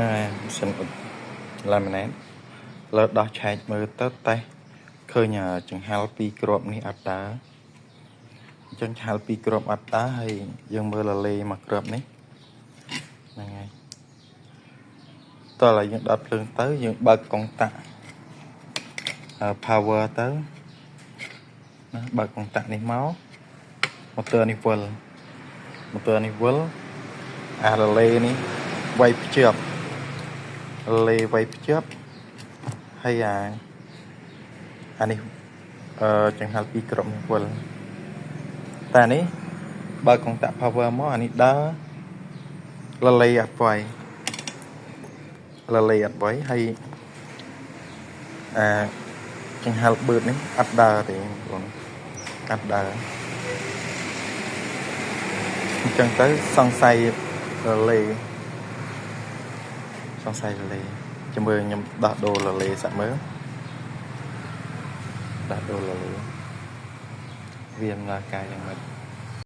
ណែម៉ាស៊ីនអ៊ុតឡាមីណេតលើដោះឆែកមើលទៅតេស្តឃើញចង្ហាល់ពីរគ្រាប់នេះអត់ដើរអញ្ចឹងឆាល់ពីរគ្រាប់អត់ដើរហើយយើងមើលលលេមួយគ្រាប់នេះហ្នឹងហើយតោះឥឡូវយើងដោតភ្លើងទៅយើងបើកកុងតាក់ power ទៅណាបើកកុងតាក់នេះមក motor នេះវិល motor នេះវិលអារ៉េនេះវាយភ្ជាប់លេវាយភ្ជាប់ហើយអាអានេះអឺចង្ហាល់ពីរគ្រាប់នេះវិលតែនេះបើកកុងតាក់ power មកអានេះដើរលលេអត់វាយលលេអត់វាយហើយអាចង្ហាល់បឺតនេះអត់ដើរទេបងប្អូនអត់ដើរអញ្ចឹងទៅសង្ស័យរលេសង្ស័យរលេចាំមើលខ្ញុំដោះដូររលេសាក់មើលដោះដូររលេវាដំណើរការយ៉ាងម៉េច។